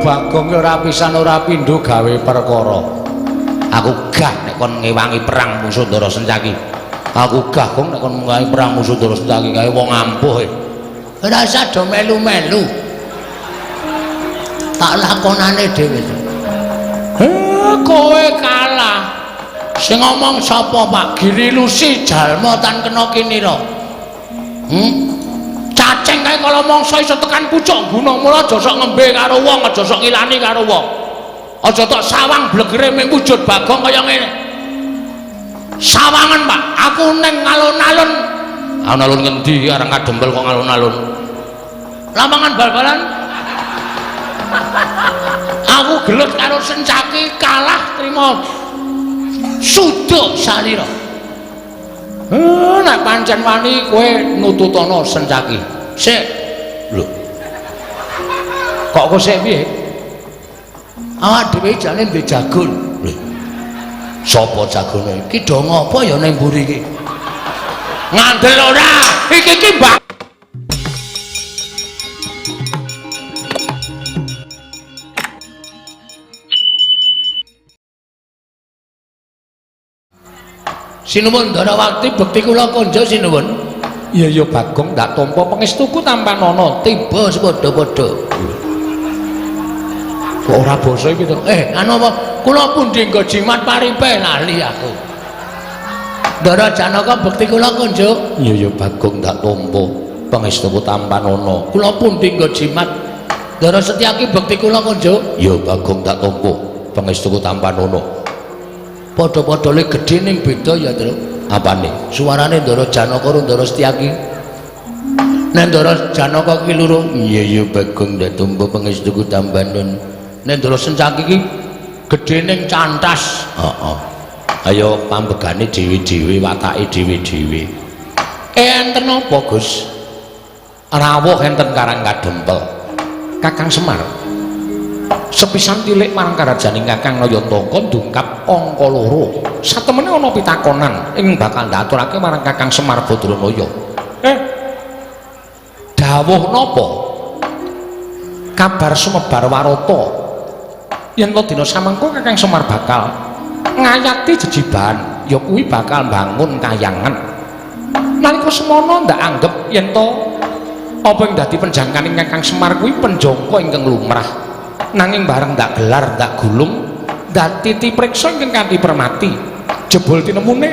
Bagong ora pisan ora pindho gawe perkara. Aku gah nek kon ngewangi perang musuh Ndara Sencaki. Aku gah Gong nek kon ngewangi perang musuh Ndara Sencaki kae wong ampuh e. Ora usah do melu-melu. Tak lakonane dhewe. Kowe kalah. Sing ngomong sapa, Pak? Giri Lusi jalma tan kena kinira. Cacing kae kala mangsa iso tekan pucuk gunung, mula aja sok ngembe karo wong, aja sok ngilani karo wong. Aja tok sawang blegere ming wujud Bagong kaya ngene. Sawangan, Pak, aku ning alun-alun. Alun-alun ngendi arang kadempel kok alun-alun? Lapangan bal-balan. Aku gelut karo Sencaki kalah trimo suduk salira. Nek pancen wani kowe nututana Sencaki. Sik. Lho. Kok kowe sik piye? Awak dhewe jane ndek jagon. Lho. Sapa jagone? Ki do ngopo ya ning mburi iki? Ngandel ora? Iki ki Mbak. Sinuwun Ndarawati bekti kula konjo sinuwun. Iya ya Bagong ndak tampa pangestuku tampanana tiba sepadha-padha. Kok ora basa iki to? Anu apa? Kula pundi nggo jimat paripe lali aku. Ndara Janaka bekti kula konjo. Iya ya Bagong ndak tampa pangestuku tampanana. Kula pundi nggo jimat. Ndara Setyaki bekti kula konjo. Iya Bagong ndak tampa pangestuku tampanana. Padha-padha le gedhe ning beda ya, Tru. Apane? Suarane Ndara Janaka karo Ndara Setyaki. Nek Ndara Janaka ki loro, iya ya Bagong ndak tampa pangestuku tambanon. Nek Ndara Sencaki ki gedhe ning cantas. Heeh. Ayo pambegane dhewe-dhewe, watake dhewe-dhewe. Enten apa, Gus? Rawuh enten Karang Kadempel. Kakang Semar sepisan tilik marang karajaning Kakang Nayantaka ndungkap angka 2. Satemene ana pitakonan ing bakal ndaturake marang Kakang Semar Badranaya. Dawuh napa? Kabar sumebar warata yen to dina samangka Kakang Semar bakal ngayati jejibahan, ya kuwi bakal mbangun kayangan. Nalika semono ndak anggep yen to apa ing dadi penjangkaning Kakang Semar kuwi penjangka ingkang lumrah. Nanging bareng ndak gelar ndak gulung ndak titi priksa ingkang kanthi permati, jebul tinemune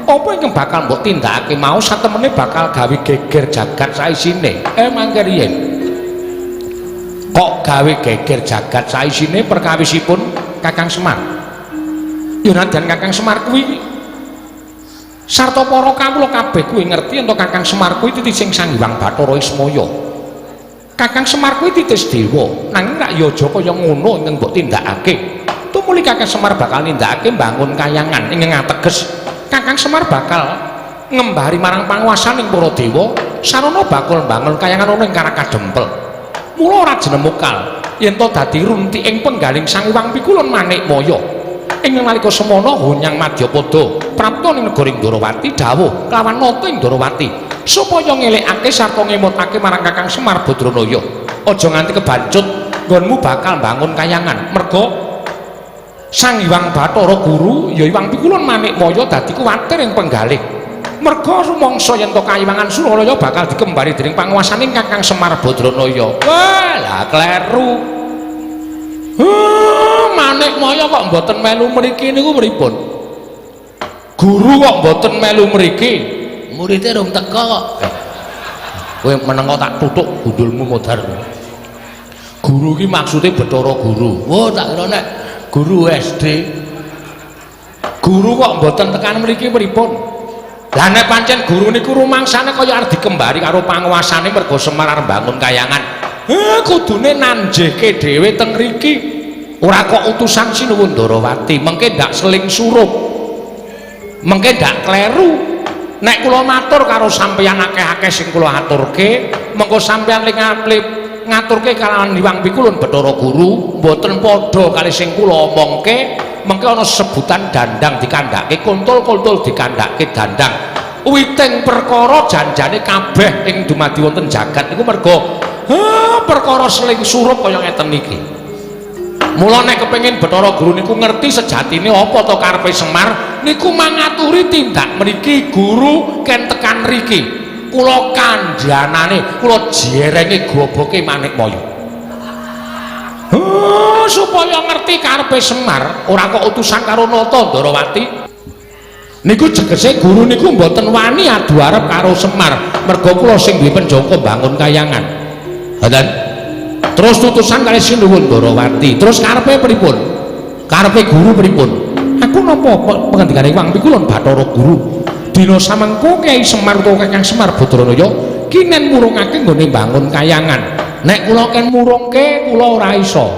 apa ingkang bakal mbok tindakake mau satemene bakal gawe geger jagat saisine. Mangke riyen kok gawe geger jagat saisine perkawisipun Kakang Semar? Ya nadyan Kakang Semar kuwi sarta para kawula kabeh kuwi ngerti yen Kakang Semar kuwi titising Sang Hyang Bathara Ismaya. Kakang Semar kuwi titis dewa, nanging rak ya aja kaya ngono ingkang mbok tindakake. Tumuli Kakang Semar bakal nindakake mbangun kayangan ingkang ateges Kakang Semar bakal ngembari marang panguwasaning para dewa sarana bakal mbangun kayangan ana ing Karang Kadempel. Mula ora jenemukal yen to dadi runtiking penggaling Sang Hyang Pikulun Manikmaya. Ing nalika semono Hunyang Madyapada prapta ning negara Ndrawati dawuh kelawan nata ing Ndrawati supaya ngelekake sarta ngemutake marang Kakang Semar Badranaya. Aja nganti kebancut nggonmu bakal mbangun kayangan, merga Sang Hyang Bathara Guru ya Hyang Pikulun Manikmaya dadi kuwatir ing penggalih. Merga rumangsa yen to kayiwangan Suralaya bakal dikembari dening panguwasaning Kakang Semar Badranaya. Wah, lah kleru. Manikmaya kok mboten melu mriki niku pripun? Guru kok mboten melu mriki? Murite rung teka kok. Kowe menengo tak tutuk gundulmu modar. Guru iki maksude Bathara Guru. Oh, tak kira nek guru SD. Guru kok mboten tekan mriki pripun? Lah nek pancen guru niku rumangsane kaya arep dikembari karo panguwasane merga Semar arep mbangun kayangan. Kudune nanjehke dhewe teng mriki. Ora kok utusan Sinuwun Ndrawati, mengke ndak seling surup. Mengke ndak kleru. Nek kula matur karo sampeyan akeh-akeh sing kula aturke, mengko sampeyan ling ngaturke kalawan Hyang Pikulun Bathara Guru, mboten padha kali sing kula omongke, mengke ana sebutan dandang dikandhake kuntul-kuntul dikandhake dandang. Witing perkara janjane kabeh ing dumadi wonten jagat niku merga perkara seling surup kaya ngeten iki. Mula nek kepengin Bathara Guru niku ngerti sejatine apa to karepe Semar niku mangaturi tindak mriki guru ken tekan riki. Kula kandhanane, kula jerenge goboke Manikmaya. Supaya ngerti karepe Semar, ora kok utusan karo Nata Ndarawati. Niku jegese guru niku mboten wani adu arep karo Semar, merga kula sing duwe penjangka bangun kayangan. Ngoten. Terus utusan kali Sinuwun Ndarawati. Terus karepe pripun? Karepe guru pripun? Aku napa pengendikane Wang Pikulun Bathara Guru. Dina samengko Kyai Semar utawa Kakang Semar Badranaya kinen murungake nggone bangun kayangan. Nek kula ken murungke kula ora iso.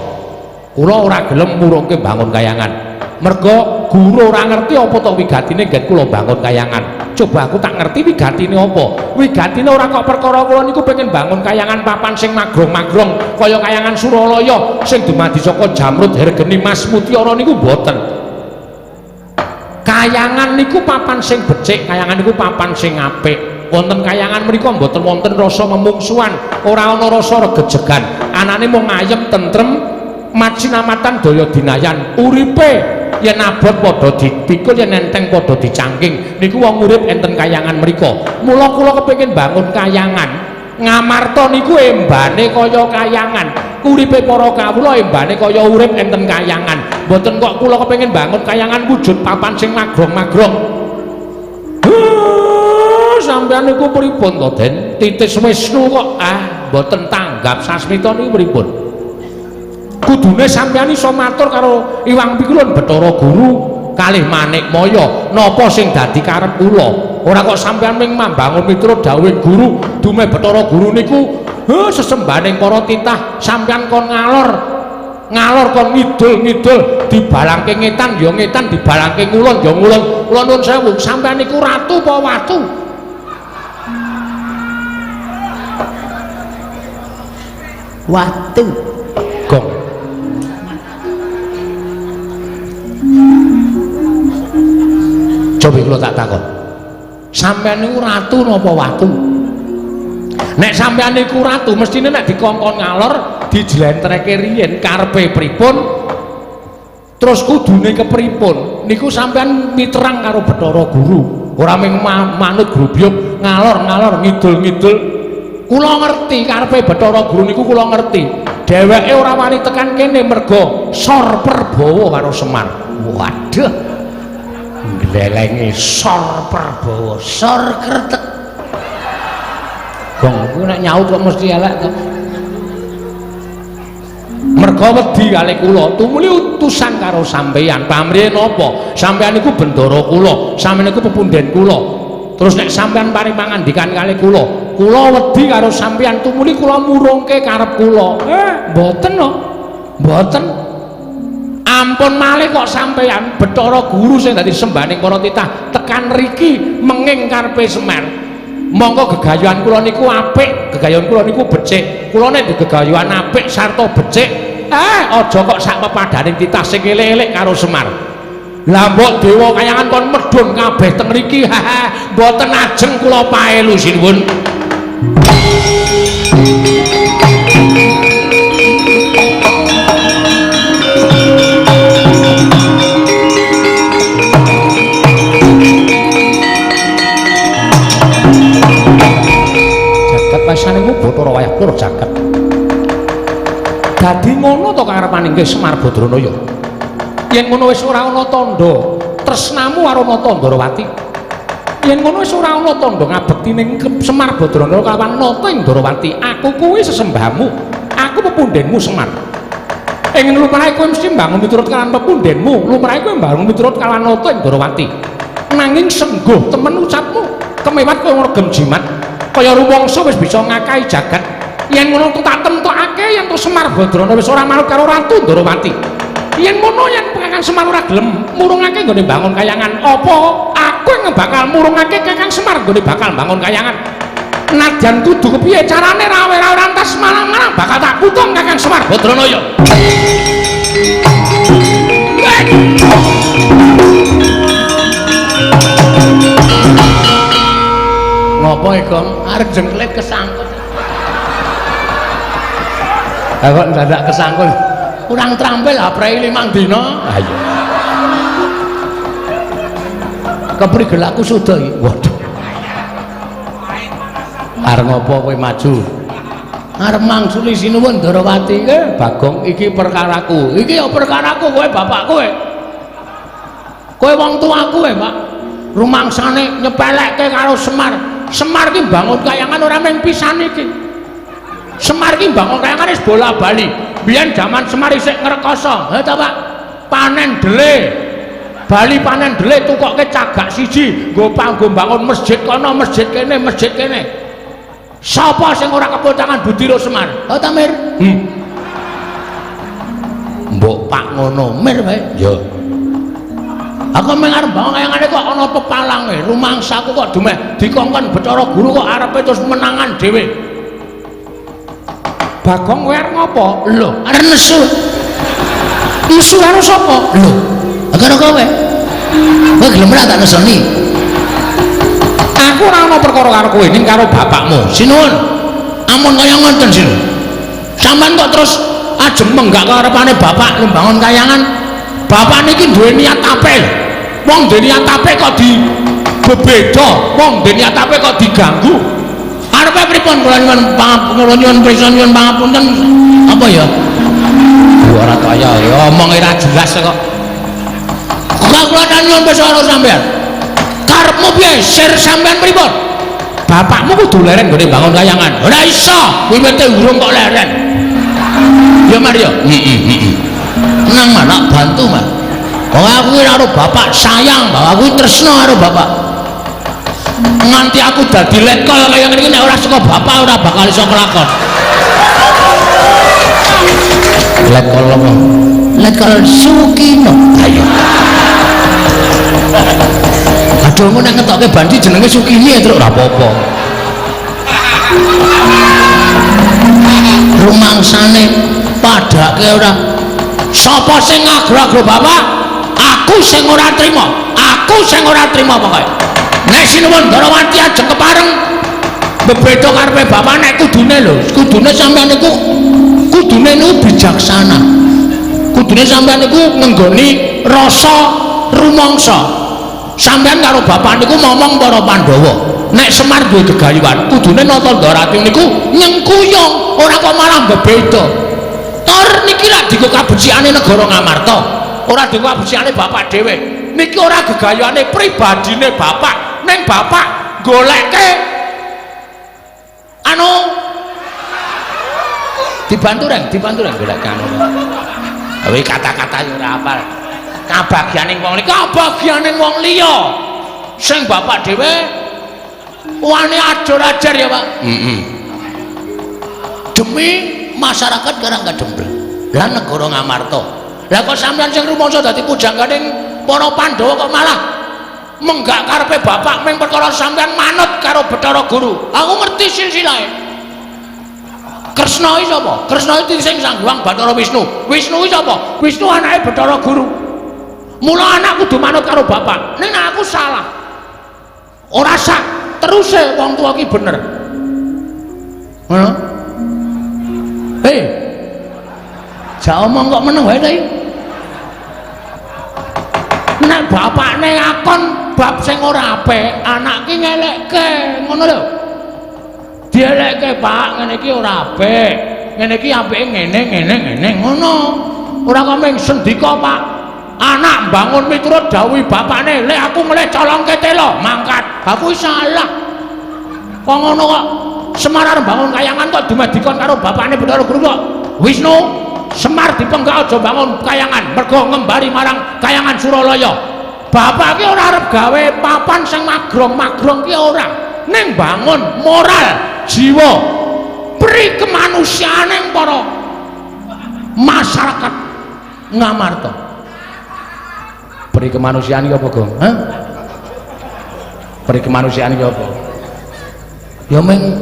Kula ora gelem murungke bangun kayangan. Merga guru ora ngerti apa to wigatine nggen kula bangun kayangan. Coba aku tak ngerti wigatine apa. Wigatine ora kok perkara kula niku pengen bangun kayangan papan sing magrong-magrong kaya kayangan Suralaya sing dumadi saka jamrud hergeni mas mutiara niku mboten. Kayangan niku papan sing becik, kayangan niku papan sing apik. Wonten kayangan mriku mboten wonten rasa memungsuhan, ora ana rasa regejegan. Anane mung ayem tentrem, macinamatan daya dinayan. Uripe yen abot padha dipikul, yen enteng padha dicangking. Niku wong urip enten kayangan mriku. Mula kula kepengin bangun kayangan. Ngamarta niku embane kaya kayangan. Uripe para kawula embane kaya urip enten kayangan. Mboten kok kula kepengin bangun kayangan wujud papan sing magrong-magrong. Sampeyan niku pripun to, Den? Titis Wisnu kok mboten tanggap sasmita niku pripun? Kudune sampeyan iso matur karo Iwang Pikulun Bathara Guru kalih Manikmaya napa sing dadi karep kula. Ora kok sampeyan ming mambangun miturut dawuhing guru, dume Bathara Guru niku sesembahaning para titah, sampeyan kon ngalor ngalor kon ngidul-ngidul, dibalangke ngetan ya ngetan, dibalangke ngulon ya ngulon. Kula nuwun sewu, sampeyan niku ratu apa watu? Watu. Gong. Coba kula tak takon. Sampeyan niku ratu napa watu? Nek sampeyan niku ratu, mestine nek dikongkon ngalor dijlentreke riyin karepe pripun, terus kudune kepripun, niku sampeyan miterang karo Bathara Guru. Ora mung manut grubyuk ngalor-ngalor ngidul-ngidul. Kula ngerti karepe Bathara Guru niku, kula ngerti. Dheweke ora wani tekan kene merga sor perbawa karo Semar. Waduh. Glelenge sor perbawa, sor kretek. Gong kuwi nek nyaut kok mesti elek to. Merga wedi kalih kula, tumuli utusan karo sampeyan. Pamrihe napa? Sampeyan niku bendara kula, sampeyan niku pepunden kula. Terus nek sampeyan paring pangandikan kalih kula, kula wedi karo sampeyan, tumuli kula murungke karep kula. Mboten no. Mboten. Ampun malih kok sampeyan Bathara Guru sing dadi sembahaning para titah tekan riki menging karepe Semar. Monggo gegayuhan kula niku apik, gegayuhan kula niku becik. Kula nek gegayuhan apik sarta becik, aja kok sak pepadaning titah sing elek-elek karo Semar. Lah mbok dewa kayangan kon medhun kabeh teng mriki, mboten ajeng kula paelu sinuwun. Pasaningmu Bathara wayah pura jagat. Dadi ngono to karepaning Semar Badranaya. Yen ngono wis ora ana tandha tresnamu karo Nata Ndarawati. Yen ngono wis ora ana tandha ngabekti ning Semar Badranaya kawan Nata ing Ndarawati. Aku kuwi sesembahmu. Aku pepundhenmu Semar. Ing lumrahe kowe mesti mbangun miturut kalawan pepundhenmu, lumrahe kowe mbangun miturut kalawan Nata ing Ndarawati. Nanging sengguh temen ucapmu, kemewat kowe ngregem jimat. Kaya rumangsa wis bisa ngakahi jagat. Yen ngono tak temtokake yen to Semar Badrana wis ora manut karo Ratu Ndarawati. Yen ngono yen Kakang Semar ora gelem murungake nggone bangun kayangan, apa aku yang bakal murungake Kakang Semar nggone bakal bangun kayangan? Nadyan kudu kepiye carane rawe-rawe rantas malang-malang bakal tak putung Kakang Semar Badrana ya. Ngopo e, Gong? Arep jengklet kesangkut. Lah kok dadak kesangkut. Kurang terampil aprei 5 dina. Ha iya. Keprigel aku suda iki. Waduh. Arep ngopo kowe maju? Arep mangsuli sinuwun Ndarawati. Bagong iki perkaraku. Iki ya perkaraku kowe bapak kowe. Kowe wong tuaku kowe, Pak. Rumangsane nyepelekke karo Semar. Semar ki mbangun kayangan ora mung pisan iki. Semar ki mbangun kayangan wis bola-bali. Biyen jaman Semar isih ngrekoso. Ha ta, Pak? Panen dele. Bali panen dele tukokke cagak siji, nggo panggo mbangun masjid kono, masjid kene, masjid kene. Sapa sing ora kepul tangan Budiro Semar? Ha ta, Mir? Mbok Pak ngono, Mir wae. Ya. Aku mung arep bangun kayangane kok ana pepalange, rumangsaku kok dumeh dikongkon Bathara Guru kok arepe terus menangan dhewe. Bagong kowe arep ngopo? Lho, arep nesu. Nesu karo sapa? Lho, karo kowe. Kowe gelem ora tak nesoni? Aku ora ana perkara karo kowe, ning karo bapakmu. Sinuwun. Ampun kaya ngoten sinuwun. Sampeyan kok terus ajeng menggak karepane bapak mbangun kayangan. Bapak niki duwe niat apik. Wong duwe niat apik kok di bebeda, wong duwe niat apik kok diganggu. Arepe pripun kula nyuwun pangapunten, nyuwun prisa nyuwun pangapunten apa ya? Ora kaya ya omong ora jelas kok. Kok kula nyuwun prisa karo sampeyan. Karepmu piye? Sir sampeyan pripun? Bapakmu kudu leren nggone bangun kayangan. Ora iso, wiwite urung kok leren. Ya Mario. Heeh. Tenang Mas, tak bantu Mas. Wong aku ki karo bapak sayang, bapak aku tresno karo bapak. Nganti aku dadi letkol kaya ngene iki nek ora saka bapak ora bakal iso kelakon. Letkol apa? Letkol Sukino. Ayo. Aduh ngono nek ngetokke bandi jenenge Sukini ya truk ora apa-apa. Rumangsane padake ora. Sapa sing ngagro-agro bapak? Aku sing ora trima. Aku sing ora trima pokoke. Nek sinuwun Ndarawati ajeng kepareng bebeda karepe bapak nek kudune lho, kudune sampeyan niku kudune niku bijaksana. Kudune sampeyan niku ngenggoni rasa rumangsa. Sampeyan karo bapak niku momong para Pandhawa. Nek Semar duwe gegayuhan, kudune nata Ndarawati niku nyengkuyung, ora kok malah bebeda. Tor niki lak dienggo kabecikane negara Ngamarta, ora dienggo kabecikane bapak dhewe. Niki ora gegayuhane pribadine bapak, ning bapak goleke anu dibantu reng, dibantu reng golek anu. Kowe kata-kata yo ora hafal. Kabagyane wong liya, kabagyane wong liya. Sing bapak dhewe wani ajur-ajar ya, Pak. Heeh. Demi masyarakat Karangkadempel lan negara Ngamarta. Lah kok sampeyan sing rumangsa dadi pujangganing para Pandhawa kok malah menggak karepe bapak ming perkara sampeyan manut karo Bathara Guru. Aku ngerti silsilahe. Kresna iki sapa? Kresna iki sing Sang Hyang Bathara Wisnu. Wisnu iki sapa? Wisnu anake Bathara Guru. Mula anak kudu manut karo bapak. Ning aku salah. Ora sak teruse wong tuwa ki bener. Ngono. Hei. Jak omong kok meneng wae ta iki? Nek bapakne akon bab sing ora apik, anak ki ngelekke, ngono lho. Dielekke, Pak, ngene iki ora apik. Ngene iki apike ngene ngene ngene ngono. Ora kok mung sendika, Pak. Anak bangun miturut dawuh bapakne, "Lek aku ngelih colongke telo, mangkat." Ha kuwi salah. Kok ngono kok Semar arep bangun kayangan kok dumeh dikon karo bapakne Bathara Guru kok. Wisnu, Semar dipenggak aja bangun kayangan mergo ngembari marang kayangan Suralaya. Bapak ki ora arep gawe papan sing magrong-magrong ki ora. Ning bangun moral, jiwa, pri kemanusiaane para masyarakat Ngamarta. Pri kemanusiaan ki apa, Gong? Hah? Pri kemanusiaan ki apa? Ya meng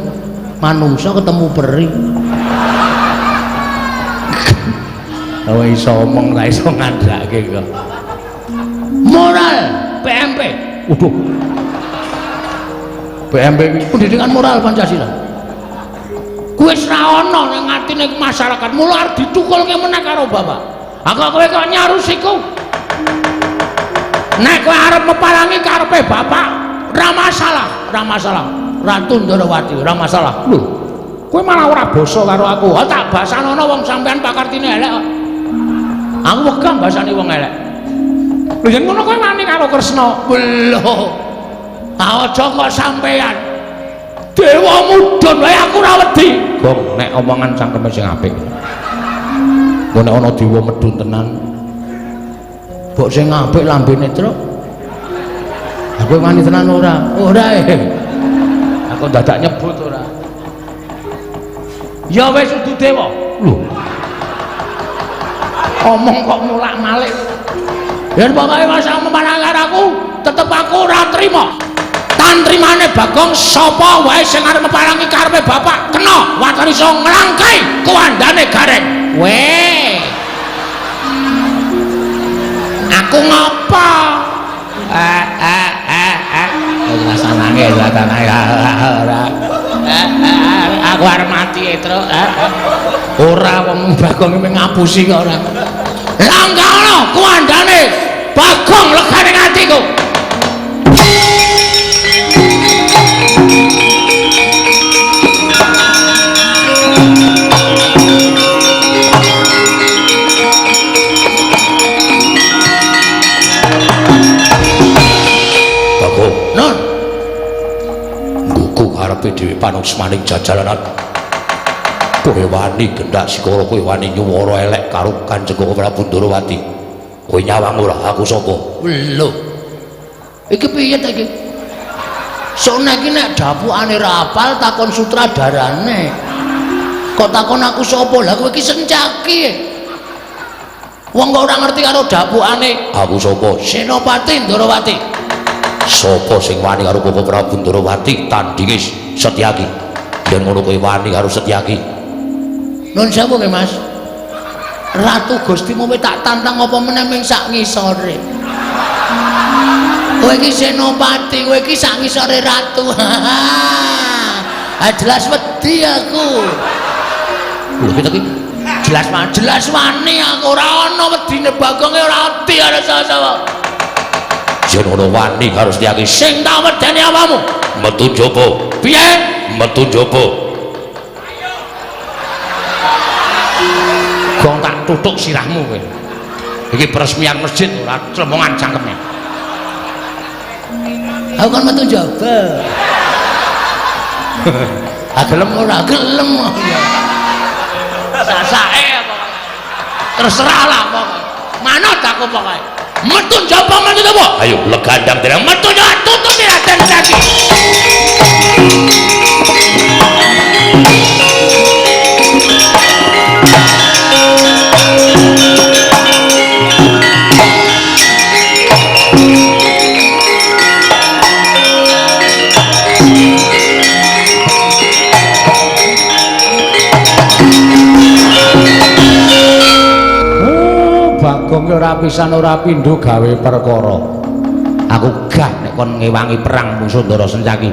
manungsa ketemu peri. Oh iso omong ra iso ngandhake kok. Moral PMP. Waduh. PMP iki pendidikan moral Pancasila. Kuwi wis ra ana ning atine masyarakat. Mula arep ditukulke meneh karo bapak. Aku kowe kok nyarusiku. Nek kowe arep meparangi karepe bapak, ora masalah, ora masalah. Ratu Ndorowati, ora masalah. Lho, kowe malah ora basa karo aku. Ha tak basanono wong sampean pakartine elek kok. Aku wegah basane wong elek. Lho yen ngono kowe wani karo Kresna. Lho. Aja kok sampean. Dewa mudhun wae aku ora wedi. Gong, nek omongan cangkeme sing apik. Engko nek ana dewa medhun tenan. Mbok sing apik lambene, Truk. Aku wani tenan ora? Ora e. Aku dadak nyebut ora. Ya wis udu dewa. Lho. Omong kok mulak-malik. Yen pokoke masa memarang karo aku, tetep aku ora trima. Tantrimane Bagong sapa wae sing arep meparangi karepe bapak kena waton iso nglangkai kuwandane Gareng. Weh. Aku ngopo? Rasanane rasane ora. Aku arep mati, Truk. Ora wong Bagong iki ngapusi kok ora. Langkah ana kuwandane Bagong legane atiku. Bagong, Nun, nggugu karepe dhewe panuksmaning jajalanan. Kowe wani gendak sikara, kowe wani nyuwara elek karo Kanjeng Prabu Ndorowati. Kowe nyawang ora aku sapa? Lho. Iki piye ta iki? Sone iki nek dapukane ra apal takon sutradarane. Kok takon aku sapa? Lah kowe iki Sencaki. Wong kok ora ngerti karo dapukane. Aku sapa? Senopati Ndorowati. Sapa sing wani karo Bapak Prabu Ndorowati tandinge Setyaki? Yen ngono kowe wani karo Setyaki. Nun sewu nggih, Mas. Ratu Gustimu tak tantang apa meneh ming sak ngisore. Kowe iki senopati, kowe iki sak ngisore ratu. Ah jelas wedi aku. Lho iki jelas jelas wani aku ora ana wedine Bagonge ora wedi karo sapa-sapa. Yen ngono wani karo Setyaki sing tak wedeni awakmu. Metu njaba. Piye? Metu njaba. Gong tak tutuk sirahmu kowe. Iki peresmian masjid ora clemongan cangkeme. Aku kan metu njaba. Ah gelem ora gelem ya. Sasake pokoke. Terserah lah pokoke. Manut aku pokoke. Metu njaba metu njaba. Ayo legandang dereng metu njaba tutup Raden Setyaki. Bagong ora pisan ora pindho gawe perkara. Aku gah nek kon ngewangi perang musuh Ndara Sencaki.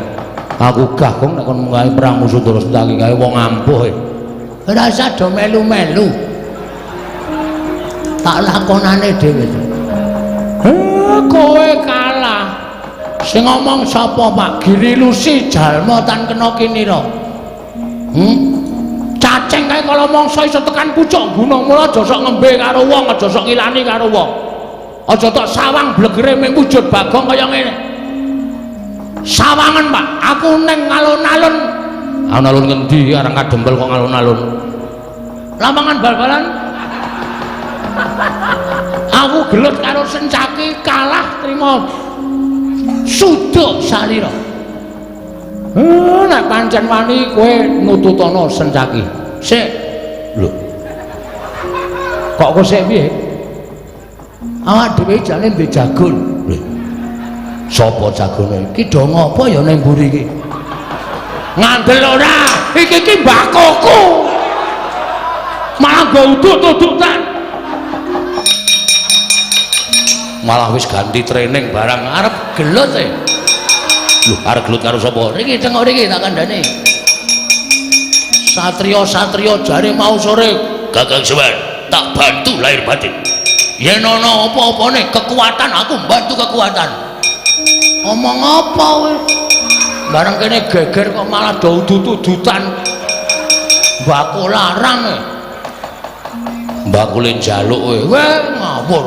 Aku gah kong nek kon ngewangi perang musuh Ndara Sencaki kae wong ampuh. Ora usah do melu-melu. Tak lakonane dhewe. Kowe kalah. Sing ngomong sapa, Pak? Giri Lusi jalma tan kena kinira. Cacing kae kala mangsa iso tekan pucuk gunung, mula aja sok ngembe karo wong, aja sok ngilani karo wong. Aja tok sawang blegere ming wujud Bagong kaya ngene. Sawangen, Pak, aku ning alun-alun. Alun-alun ngendi arang kadempel kok alun-alun? Lapangan bal-balan. Aku gelut karo Sencaki kalah trima suduk salira. Nek pancen wani kowe nututana Sencaki. Sik. Lho. Kok kowe sik piye? Awak dhewe jane ndek jagon. Lho. Sapa jagone? Iki do ngopo ya ning mburi iki? Ngandel ora? Iki iki mbakoku. Malah nggo uduk-udukan. Malah wis ganti training barang arep gelut e. Lho, arep gelut karo sapa? Riki tengok riki tak kandhane. Satria-satria jare mau sore, Kakang Semar, tak bantu lahir batin. Yen ana apa-apane kekuatan aku bantu kekuatan. Omong apa kowe? Bareng kene geger kok malah do udut-udutan. Mbako larang e. Mbakule njaluk kowe. Weh ngawur.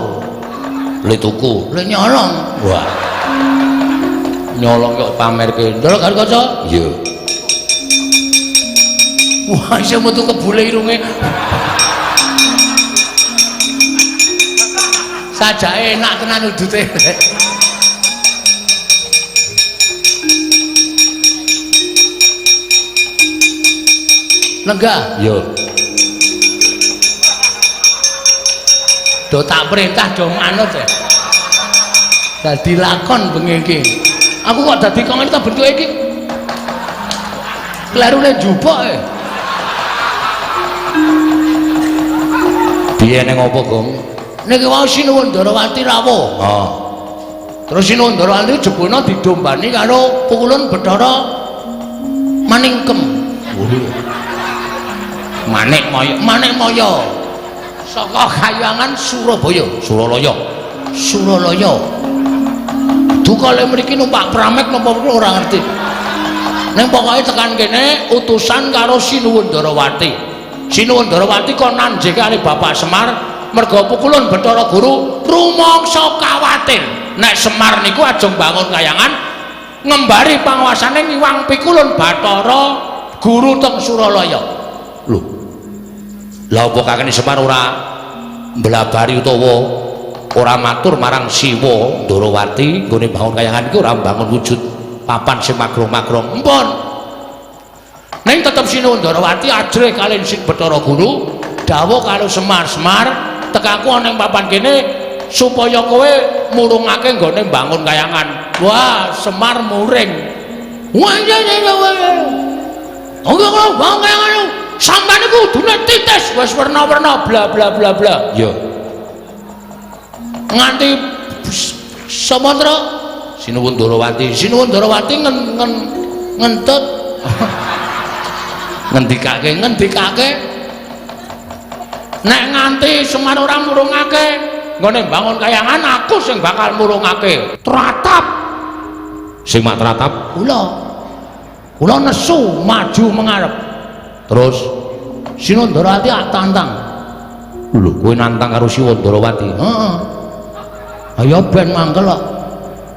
Le tuku, le nyolong. Wah. Nyolong kok pamerke. Ndelok karo kaca? Iya. Wah, iso metu kebule irunge. Sajake enak tenan udute. Lenggah? Iya. Do tak perintah do manut ya. Dadi lakon bengi iki. Aku kok dadi kok ngene ta bentuke iki. Klerune njupuk e. Piye ning apa, Gong? Niki wau Sinuwun Ndarawati rawuh. Heeh. Terus Sinuwun Ndarawati jebulna didombani karo Pukulun Bathara Maningkem. Manik Maya, Manik Maya. Saka Kayangan Surabaya, Suralaya. Suralaya. Duka le mriki numpak pramek napa ora ngerti. Ning pokoke tekan kene utusan karo Sinuwun Ndarawati. Sinuwun Ndarawati kon nanjeke karo Bapak Semar merga Pukulun Bathara Guru rumangsa kawatir nek Semar niku ajeng bangun kayangan ngembari panguasane ngiwang Pikulun Bathara Guru teng Suralaya. Lho. Lah apa kakene Semar ora mblabari utawa ora matur marang Siwa Ndarawati nggone bangun kayangan iki ora mbangun wujud papan sing magrong-magrong. Empun. Ning tetep Sinuwun Ndarawati ajrih kaliyan Sing Bathara Guru dawuh karo Semar, Semar tekaku ana ing papan kene supaya kowe murungake nggone mbangun kayangan. Wah, Semar muring. Wah, iya iya iya. Oke, bangun kayangan. Sampeyan iku kudune titis wis werna-werna bla bla bla bla. Iya. Nganti Samatra Sinuwun Ndarawati, Sinuwun Ndarawati ngentut ngendikake ngendikake nek nganti Semar ora murungake nggone bangun kayangan aku sing bakal murungake. Tratap sing mak tratap kula. Kula nesu maju mengarep. Terus Sinuwun Ndarawati ak tantang. Lho, kowe nantang karo Sinuwun Ndarawati? Heeh. Ayo ben mangkel kok.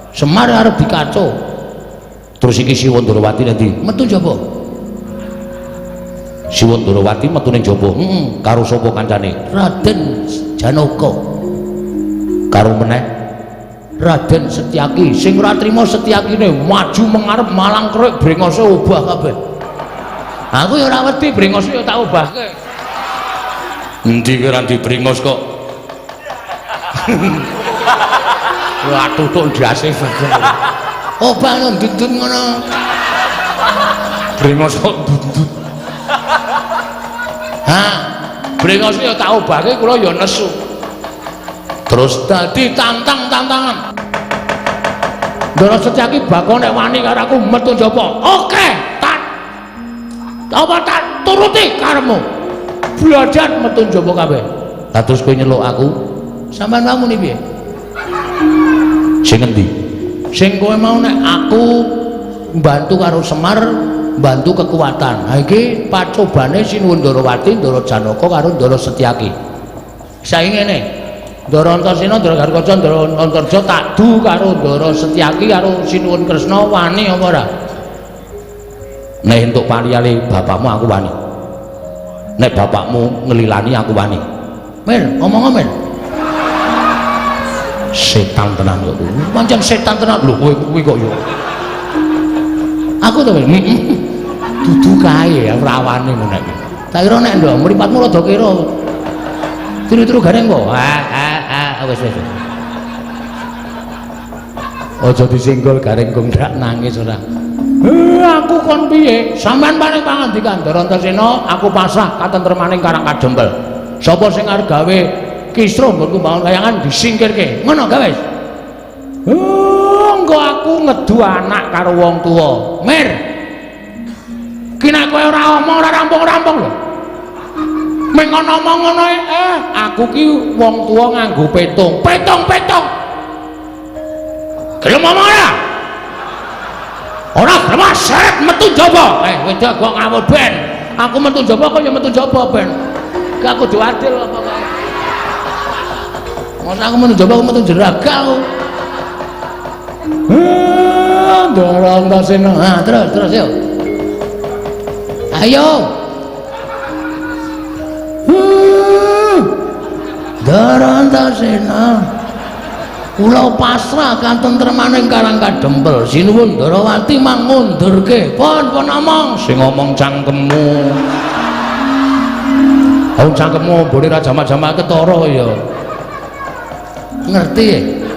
Semar arep dikaco. Terus iki Sinuwun Ndarawati nanti metu njaba. Sinuwun Ndarawati metu ning jaba. Heeh, karo sapa kancane? Raden Janaka. Karo meneh Raden Setyaki. Sing ora trima Setyakine maju mengarep malang krek brengose obah kabeh. Aku ya ora wedi brengose ya tak obahke. Endi kowe ora ndi brengos kok. Wah tutuk ndase. Obah ndundun ngono. Brengos kok ndundun. Ha, brengos ya tak obahke kula ya nesu. Terus dadi tantang-tantangan. Ndara Setyaki bakal nek wani karo aku metu njaba. Oke, tak apa tak turuti karepmu. Belajar metu njaba kabeh. Lah terus kowe nyeluk aku, sampean mau muni piye? Sing endi? Sing kowe mau nek aku mbantu karo Semar, mbantu kekuatan. Ha iki pacobane Sinuwun Ndarawati, Ndara Janaka karo Ndara Setyaki. Saiki ngene. Ndara Antasena, Ndara Garukaca, Ndara Antarja tak du karo Ndara Setyaki karo Sinuwun Kresna wani apa ora? Nek entuk paliyale bapakmu aku wani. Nek bapakmu ngelilani aku wani. Mir, ngomong Mir. Setan tenan kok. Pancen setan tenan lho kowe kuwi kok ya. Aku to dudu kae ora wani ngono nek. Tak kira nek ndok mripatmu rada kira. Tiru-tiru gareng kok. Ah wis wis. Aja disenggol gareng kok ndak nangis ora. Aku kon piye? Sampeyan paring pangandikan Ndara Antasena, aku pasrah katentremaning Karang Kadempel. Sapa sing arep gawe kisruh nggonku mbangun kayangan disingkirke. Ngono gawe wis. Engko aku ngedu anak karo wong tuwa. Mir. Ki nek kowe ora omong ora rampung-rampung lho. Meng ngono omong ngono aku ki wong tuwa nganggo petung. Petung-petung. Gelem omong ora? Ora gelem seret metu njaba. Wedok kok ngawur ben. Aku metu njaba kok ya metu njaba ben. Gak kudu adil apa kok. Masa aku metu njaba aku metu jeraga aku. Ndara Antasena. Ha, terus yo. Ayo. Ndara Antasena. Kula pasrah katentremaning Karang Kadempel. Sinuwun Ndarawati mangundurke. Pun pun omong sing ngomong cangkemmu. Wong cangkemmu ombone ra jamak-jamak ketara ya. Ngerti?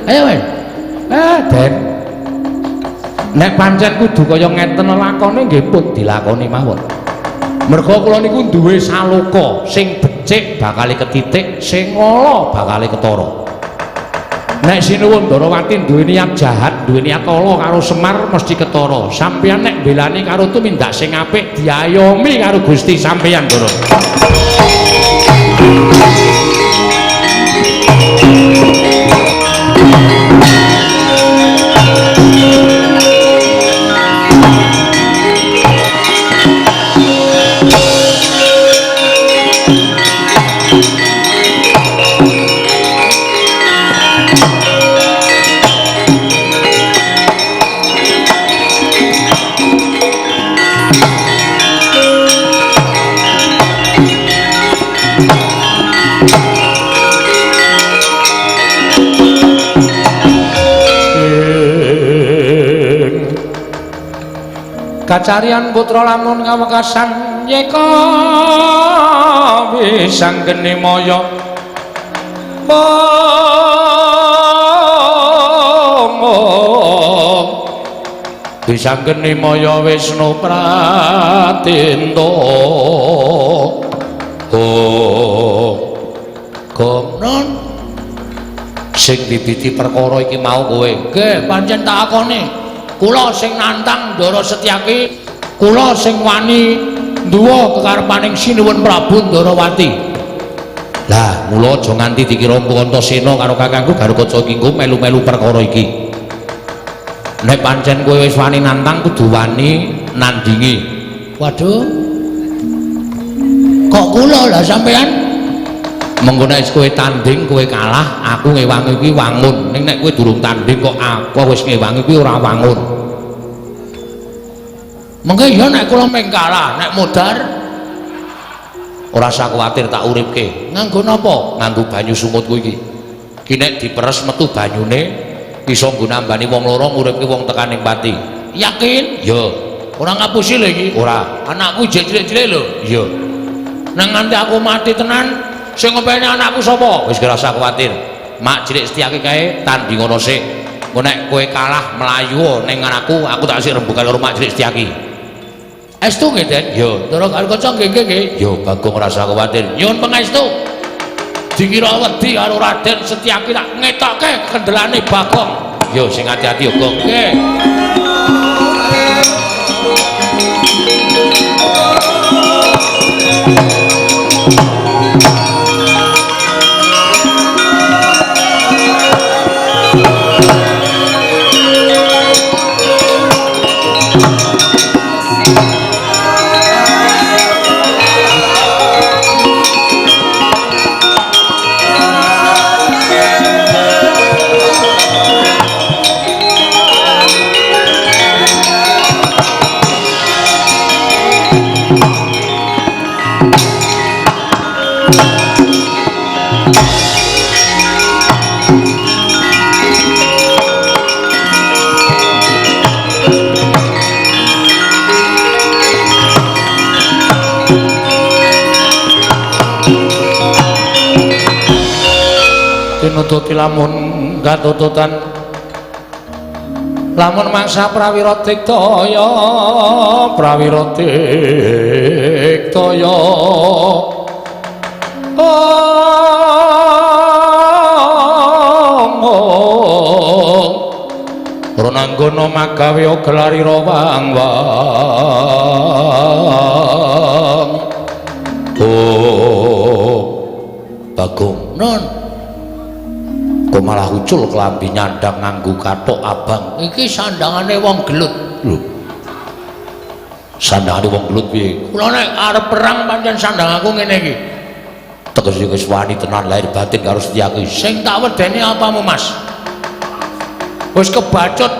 Ayo, men. Den. Nek pancen kudu kaya ngeten lakone nggih pun dilakoni mawon. Merga kula niku duwe saloka sing becik bakale ketitik, sing ala bakale ketara. Nek Sinuwun Ndarawati duwe niat jahat, duwe niat ala karo Semar mesti ketara. Sampeyan nek mbelani karo tumindak sing apik diayomi karo Gusti sampeyan, Ndara. Kacarian putra lamun kawekasan yeka wisanggeni maya wisanggeni maya Wisnu Pratinta. Oh gomnon sing bibiti perkara iki mau kowe. Nggih, pancen tak akoni. Kula sing nantang Ndara Setyaki, kula sing wani nduwa kekarepaning Sinuwun Prabu Ndarawati. Lah, mula aja nganti dikira Antasena karo kakangku Garukaca iki nggo melu-melu perkara iki. Nek pancen kowe wis wani nantang kudu wani nandingi. Waduh. Kok kula lah sampean? Mengko nek kowe tanding kowe kalah, aku ngewangi kuwi wangun. Ning nek kowe durung tanding kok aku wis ngewangi kuwi ora wangun. Mengko ya nek kula meng kalah, nek modar ora usah kuwatir tak uripke. Nganggo napa? Nganggo banyu sumutku iki. Ki nek diperes metu banyune iso nggo nambani wong loro nguripke wong tekaning pati. Yakin? Ya. Ora ngapusi lho iki. Ora. Anakku jek cilik-cilik lho. Iya. Nang nganti aku mati tenan sing ngopeni anakku sapa? Wis ora usah kuwatir. Mak cilik Setyaki kae tanding ngono sik. Engko nek kowe kalah mlayu ning anakku, aku tak sik rembugan karo Mak cilik Setyaki. Estu nggih, Den? Ya. Ndara Garukaca nggih nggih nggih. Ya, Bagong ora usah kuwatir. Nyuwun pangestu. Dikira wedi karo Raden Setyaki tak ngetokke kendelane Bagong. Ya, sing ati-ati ya, Gong. Nggih. Tinututi lamun katututan lamun mangsa prawira diktaya prawira diktaya Dronanggana magawe gelarira wang-wang. Oh, Bagong, Nun. Kok malah ucul klambi nyandang nganggo kathok abang. Iki sandangane wong gelut. Lho. Sandangane wong gelut piye? Kula nek arep perang pancen sandang aku ngene iki. Tegese wis wani tenan lahir batin karo Setyaki. Sing tak wedeni apamu, Mas? Wis kebacut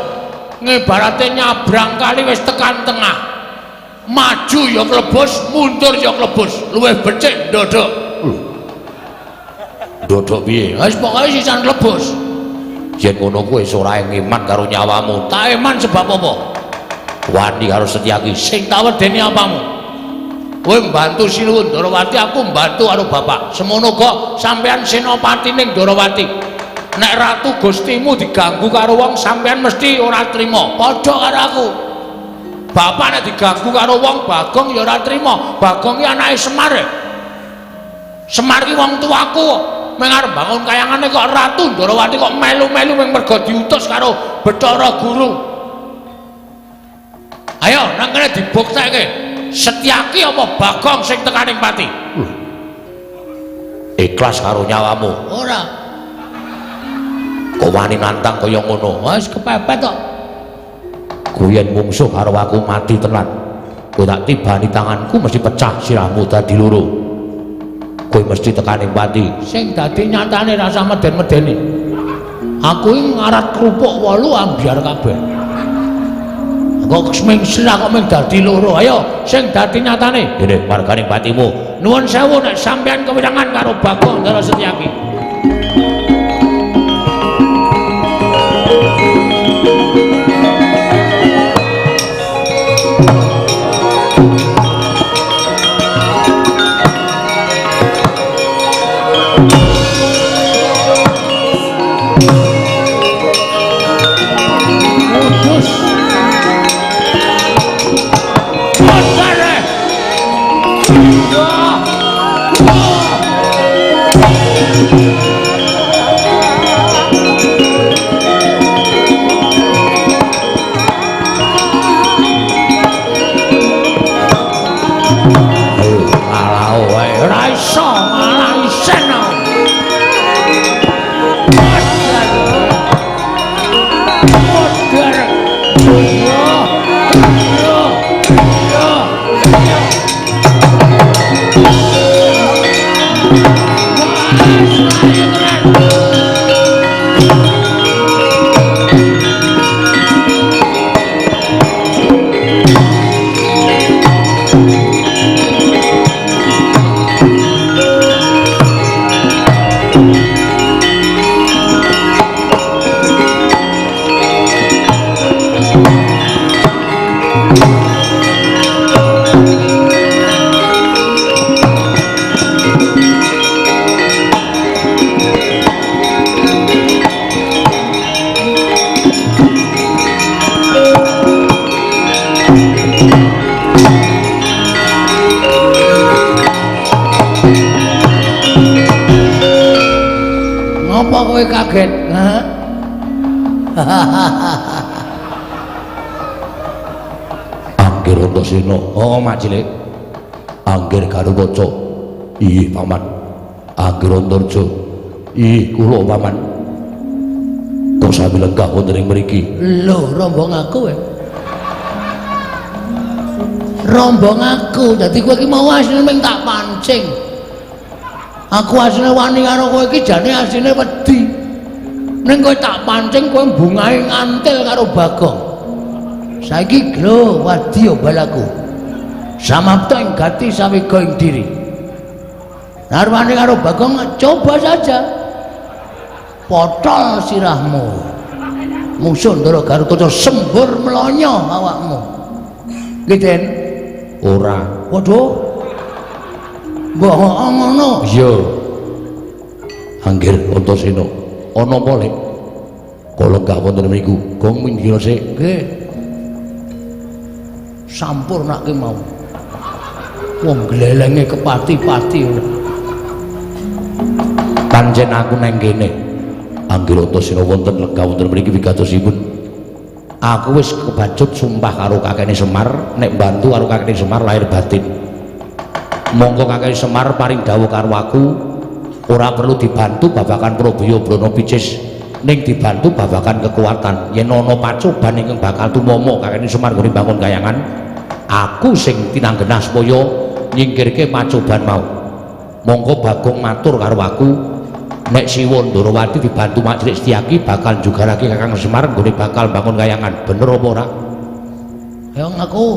ngibarate nyabrang kali wis tekan tengah. Maju ya klebus, mundur ya klebus. Luwih becik ndodhok. Lho. Ndodhok piye? Wis pokoke sisan klebus. Yen ngono kuwi wis ora ngeman karo nyawamu. Tak eman sebab apa? Wani karo Setyaki. Sing tak wedeni apamu? Kowe mbantu Sinuwun Ndorowati, aku mbantu karo bapak. Semono uga sampeyan senopati ning Ndorowati. Nek ratu Gustimu diganggu karo wong, sampeyan mesti ora trima. Padha karo aku. Bapak nek diganggu karo wong, Bagong ya ora trima. Bagong ki anake Semar. Semar ki wong tuaku. Meng arep bangun kayangane kok Ratu Ndorowati kok melu-melu meng mergo diutus karo Bathara Guru. Ayo nang kene dibuktekke. Setyaki apa Bagong sing tekaning pati? Ikhlas karo nyawamu. Ora. Kok wani nantang kaya ngono? Wis kepepet kok. Kuwi yen mungsuh karo aku mati tenan. Kowe tak tibani tanganku mesti pecah sirahmu dadi loro. Kowe mesti tekaning pati. Sing dadi nyatane rasa meden-medeni. Aku iki ngarat kerupuk 8 ambyar kabeh. Kok ming sirah kok ming dadi loro. Ayo sing dadi nyatane. Ngene marganing patimu. Nuwun sewu nek sampeyan kewirangan karo Bagong Ndara Setyaki. Kowe kaget? Anggir Antasena. Oh, Mak Cilik. Anggir Garukaca. Iya, Paman. Anggir Antarja. Iya, kula Paman. Kok sami lenggah wonten ing mriki? Lho, rombong aku. Rombong aku. Dadi kowe iki mau asline mung tak pancing. Aku asline wani karo kowe iki jane asline wedi. Ning kowe tak pancing kowe bungahe ngantil karo Bagong. Saiki lho wadya balaku. Samapta ing gati sawega ing diri. Narwane karo Bagong coba saja. Potol sirahmu. Musuh Ndara Garukaca sembur mlonyo awakmu. Nggih, Den? Ora. Waduh. Mbah ngono. Iya. Anggir Antasena. Ana apa, Lek? Kala lenggah wonten mriku. Gong minggir sik. Nggih. Sampurnake mau. Wong glelenge kepati-pati. Pancen aku nang kene. Anggir Antasena wonten lenggah wonten mriki wigatosipun. Aku wis kebacut sumpah karo kakekne Semar nek bantu karo kakekne Semar lahir batin. Monggo kakekne Semar paring dawuh karo aku ora perlu dibantu babagan Probaya Brana Picis, ning dibantu babagan kekuatan. Yen ana pacoban ingkang bakal tumama kakekne Semar nggone bangun kayangan, aku sing tinanggenah supaya nyingkirke pacoban mau. Monggo Bagong matur karo aku nek Siwa Ndarawati dibantu Mak Cilik Setyaki bakal njugarake Kakang Semar nggone bakal bangun kayangan. Bener apa ora? Ya ngaku.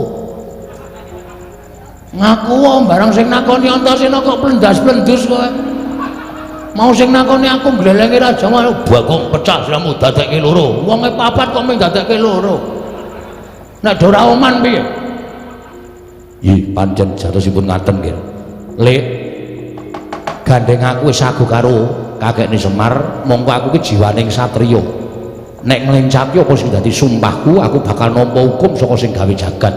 Ngaku wae barang sing nakoni Antasena kok plendas-plendus kowe. Mau sing nakoni aku glelenge raja mau Bagong pecah sliramu dadekke loro. Wonge papat kok mung dadekke loro. Nek ora oman piye? Ih, pancen jatosipun ngaten nggih. Lek gandeng aku wis sagu karo kakekne Semar, mongko aku ki jiwaning satriya. Nek nglencati apa sing dadi sumpahku, aku bakal nampa hukum saka sing gawe jagat.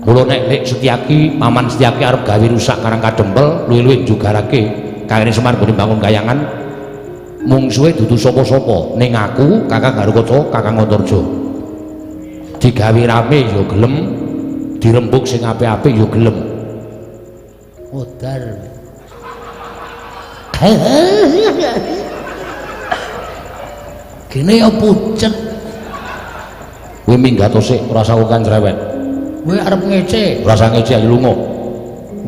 Mula nek Lek Setyaki, Paman Setyaki arep gawe rusak Karang Kadempel, luwih-luwih njugarake kakekne Semar nggone bangun kayangan, mungsuhe dudu sapa-sapa, ning aku, Kakang Garukaca, Kakang Antarja. Digawe rame ya gelem, dirembug sing apik-apik ya gelem. Modar. Gene ya pucet. Kowe minggat sik, ora usah kan cerewet. Kowe arep ngece, ora usah ngece ayo lunga.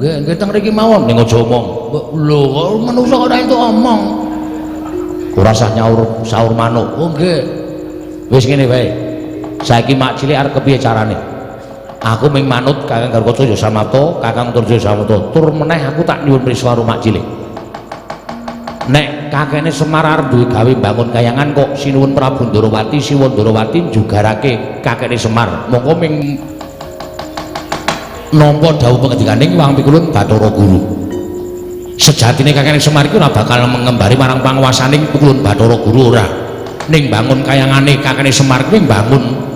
Nggih, nggih teng mriki mawon. Ning aja omong. Lho, kok manungsa ora entuk omong. Ora usah nyaur saur manuk. Oh nggih. Wis ngene wae. Saiki Mak Cilik arep kepiye carane? Aku ming manut Kakang Garukaca ya Samapta, Kakang Antarja ya Samapta. Tur meneh aku tak nyuwun prisa karo Mak Cilik. Nek kakekne Semar arep duwe gawe bangun kayangan kok sinuwun Prabu Ndarawati, Siwa Ndarawati njugarake kakekne Semar. Mongko ming nampa dawuh pangendikaning Wang Pikulun Bathara Guru. Sejatine kakekne Semar iku ora bakal mengembari marang panguwasaning Pikulun Bathara Guru ora. Ning bangun kayangane kakekne Semar kuwi mbangun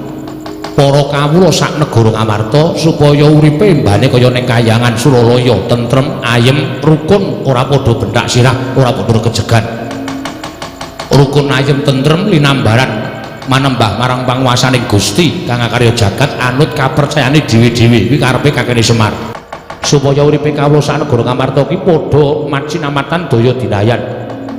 para kawula sak negara Ngamarta supaya uripe mbane kaya ning kayangan Suralaya, tentrem, ayem, rukun, ora padha benthak sirah, ora padha kejegan. Rukun, ayem, tentrem linambaran manembah marang panguwasaning Gusti kang akarya jagat anut kapercayane dhewe-dhewe. Kuwi karepe kakekne Semar. Supaya uripe kawula sak negara Ngamarta ki padha macinamatan daya dinayan.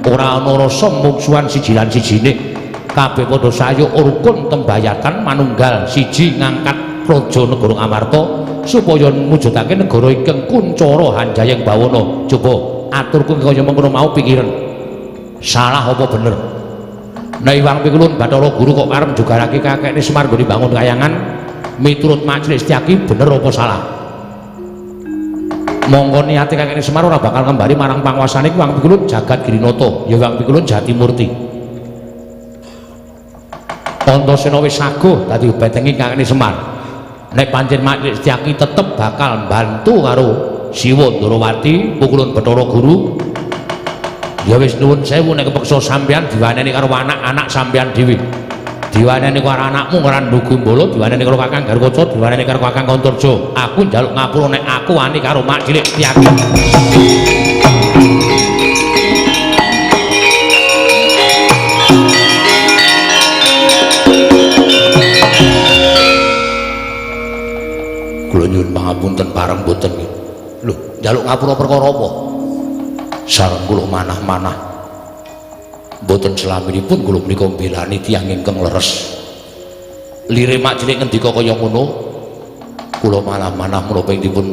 Ora ana rasa mungsuhan siji lan sijine. Kabeh padha sayuk rukun tembayatan manunggal siji ngangkat praja negara Ngamarta supaya mujudake negara ingkang kuncara hanjayeng bawana. Coba aturku kaya mengkono mau pikiran. Salah apa bener? Nek Iwang Pikulun Bathara Guru kok arep njugarake kakekne Semar nggone bangun kayangan miturut Mak Cilik Setyaki bener apa salah? Mongko niate kakekne Semar ora bakal ngembari marang panguwasane Iwang Pikulun Jagat Girinata, ya Iwang Pikulun Jatimurti. Antasena wis saguh dadi betengi kakekne Semar. Nek pancen Mak Cilik Setyaki tetep bakal mbantu karo Siwa Ndarawati Pikulun Bathara Guru, ya wis nuwun sewu nek kepeksa sampeyan diwaneni karo anak-anak sampeyan dhewe. Diwaneni karo anakmu ora ndugu mbala, diwaneni karo Kakang Garukaca, diwaneni karo Kakang Antarja. Aku njaluk ngapura nek aku wani karo Mak Cilik Setyaki. Kula nyuwun pangapunten pareng boten nggih. Lho, njaluk ngapura perkara apa? Sareng kula manah-manah. Mboten selaminipun kula menika mbelani tiyang ingkang leres. Lire Mak Cilik ngendika kaya ngono, kula malah-manah menapa ing dipun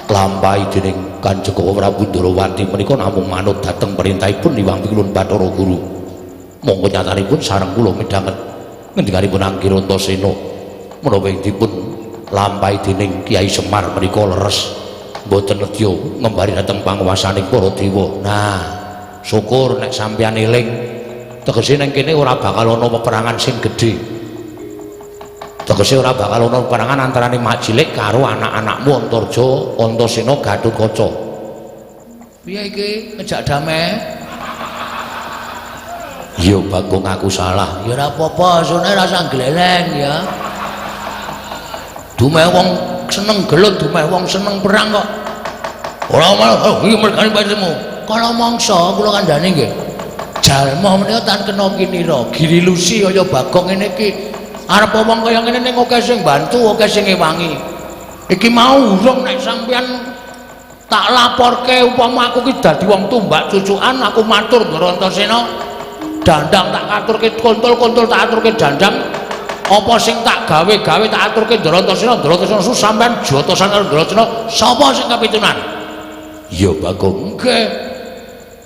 lampahi dening Kanjeng Prabu Ndarawati menika namung manut dhateng perintahipun Hyang Pikulun Bathara Guru. Monggo nyatanipun sareng kula midhanget ngendikanipun Angger Antasena menapa ing dipun lampahi dening Kyai Semar menika leres mboten nedya ngembari dhateng panguwasaning para dewa. Nah, syukur nek sampeyan eling, tegese nang kene ora bakal ana peperangan sing gedhe. Tegese ora bakal ana peperangan antarane Mak Cilik karo anak-anakmu Antarja, Antasena, Gatotkaca. Piye iki ngejak damai? Ya Bagong aku salah. Ya ora apa-apa, sone rasa gleleng ya. Dumeh wong seneng gelut, dumeh wong seneng perang kok. Ora malah iki mergane patimu. Kala mangsa kula kandhane nggih. Jalma menika tan kena kinira, girilusi kaya Bagong ngene iki. Arep wong kaya ngene ning akeh sing bantu, akeh sing ngewangi. Iki mau urung nek sampeyan tak laporke upama aku ki dadi wong tumbak cucukan, aku matur Ndara Antasena. Dandang tak aturke kontol-kontol tak aturke dandang. Apa sing tak gawe-gawe tak aturke Ndara Antasena, Ndara Antasena sampeyan jotosan karo Ndara Antasena, sapa sing kapitunan? Ya Bagong. Nggih.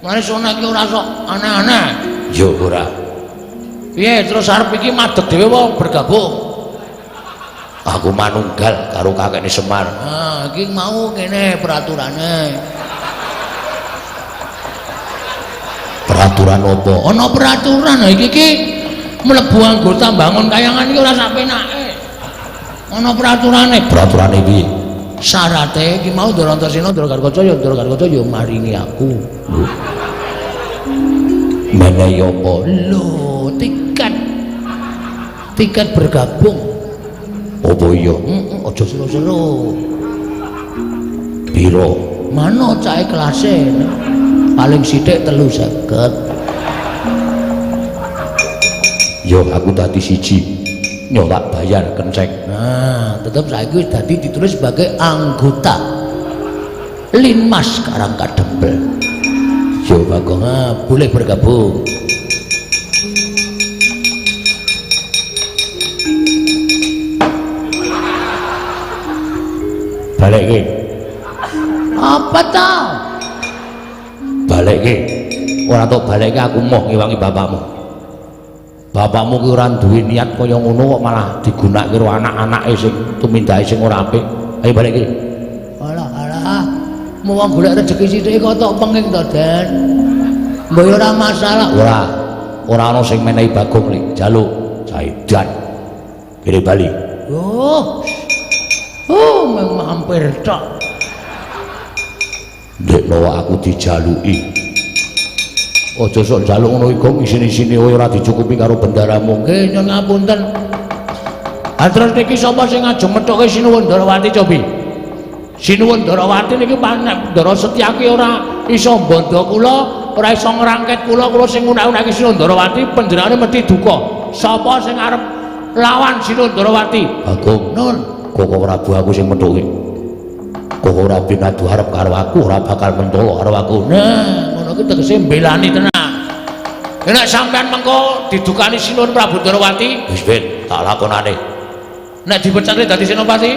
Mane sone iki ora sok aneh-aneh. Ya ora. Piye terus arep iki madeg dhewe apa bergabung? Aku manunggal karo kakekne Semar. Ah, iki mau ngene peraturane. Peraturan apa? Ana peraturan. Ha iki iki mlebu anggota bangun kayangan iki ora sak penake. Ana peraturane. Peraturane piye? Syarate iki mau Ndara Antasena, Ndara Gatotkaca ya Ndara Gatotkaca ya maringi aku. Lho. Menehi apa? Lho, tiket. Tiket bergabung. Apa iya? Heeh, aja seru-seru. Piro? Mano cahe kelase. Paling sithik 350. Yo aku dadi siji. Yo tak bayar kenceng. Nah, tetep saiki wis dadi ditulis sebagai anggota Linmas Karang Kadempel. Yo Bagong, boleh bergabung. Balekke. Apa ta? Balekke. Ora tok balekke aku moh ngewangi bapakmu. Bapakmu ki ora duwe niat kaya ngono kok malah digunakake karo anak-anake sing tumindake sing ora apik. Ayo balekke. Alah alah. Mau wong golek rejeki sithik kok tok penging to, Den. Mbok ora masalah. Ora. Ora ana sing menehi Bagong lik jaluk saidan. Kene bali. Oh. Oh, mung mampir tok. Ndek lawa aku dijaluki. Aja sok njaluk ngono iku isin-isine ora dicukupi karo bendaramu. Nggih, nyun ngapunten. Ha terus niki sapa sing ajeng methuke Sinuwun Ndarawati cobi? Sinuwun Ndarawati niki nek Ndara Setyaki ora iso mbandha kula, ora iso ngrangket kula, kula sing ngunak-unake Sinuwun Ndarawati panjenengane mesti duka. Sapa sing arep lawan Sinuwun Ndarawati? Bagong. Nun, Koko Prabu aku sing methuke. Koko Prabu adu arep karo aku ora bakal mentolo karo aku. Nah, ngono ki tegese mbelani tenan. Nek sampean mengko didukani Sinuwun Prabu Ndarawati, wis ben tak lakonane. Nek dipecate dadi senopati,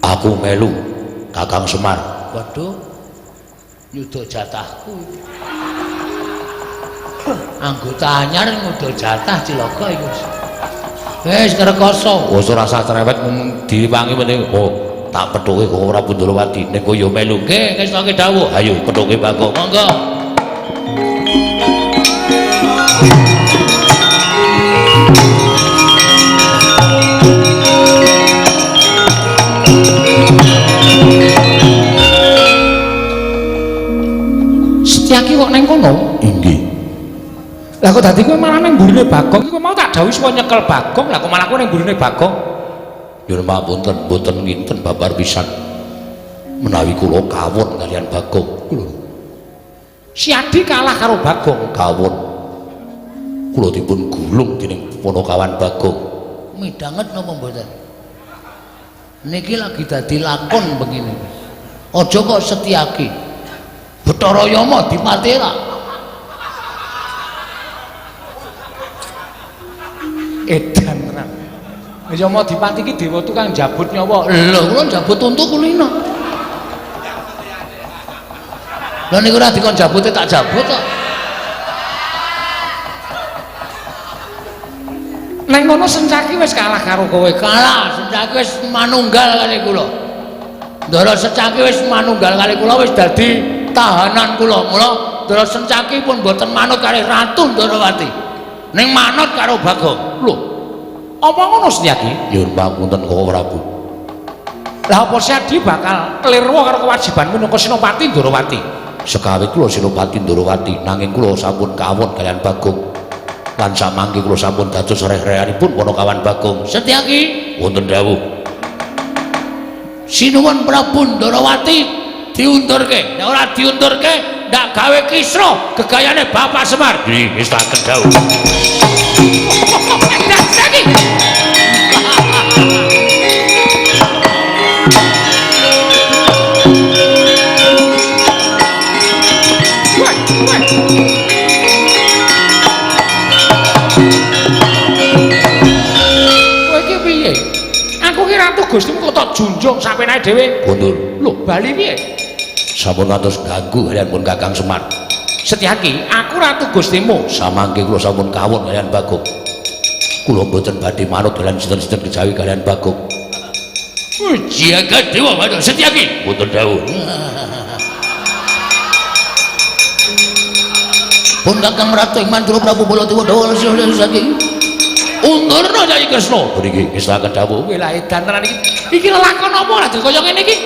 aku melu Kakang Semar. Waduh, nyuda jatahku. Anggota anyar nyuda jatah cilaka iku. Wis ngrekoso. Wis ora usah cerewet mung diwangi penting. Oh, tak pethuke Koko Prabu Ndarawati ning kowe ya melu. Nggih, ngestoke dawuh. Ayo pethuke Bagong. Monggo. Setyaki kok neng kono? Inggih. Lah kok dadi kowe malah nang mburine Bagong? Iku mau tak dawuhi supaya nyekel Bagong, lah kok malah kowe nang mburine Bagong? Nyuwun pangapunten, mboten nginten babar pisan. Menawi kula kawon kaliyan Bagong. Lho. Siadi kalah karo Bagong. Kawon. Kula dipun gulung dening Panakawan Bagong. Midhanget napa mboten? Niki lagi dadi lakon begini. Aja kok Setyaki. Bathara Yama dipati ra. Edan tenan. Yama dipati iki dewa tukang jabut nyawa. Lho, kula jabut untu kulino. Lha niku ora dikon jabute tak jabut kok. Neng ngono Sencaki wis kalah karo kowe. Kalah, Sencaki wis manunggal kali kula. Ndara Sencaki wis manunggal kali kula wis dadi tahanan kula. Mula Ndara Sencaki pun mboten manut kali Ratu Ndarawati. Ning manut karo Bagong. Lho, apa ngono Setyaki? Nyuwun pangapunten Koko Prabu. Lah apa Setyaki bakal klirwa karo kewajibanmu minangka Senopati Ndarawati? Sekawit kula Senopati Ndarawati, nanging kula sampun kawon kaliyan Bagong. Lan samangke kula sampun dados reh-rehanipun Panakawan Bagong. Setyaki, wonten dawuh. Sinuwun Prabu Ndarawati diundurke. Nek ora diundurke, ndak gawe kisruh gegayane Bapak Semar. Nggih, wis tak dawuh. Saiki. Kowe iki piye? Aku ki ratu Gustimu kok tak junjung sapenake dhewe. Mundur. Lho, bali piye? Sampun ngantos ganggu kalian pun Kakang Semar. Setyaki, aku ratu Gustimu. Samangke kula sampun kawon kalian Bagong. Kula mboten badhe manut kalian sinten-sinten kejawi kalian Bagong. Jaga dewa Bathara Setyaki. Mboten dawuh. Pun Kakang Ratu ing Mandura Prabu Baladewa Dawa saking Undurna Kyai Kresna. Mriki ngestakaken dawuh. Kowe lah edan tenan iki. Iki lelakon apa ora kaya ngene iki?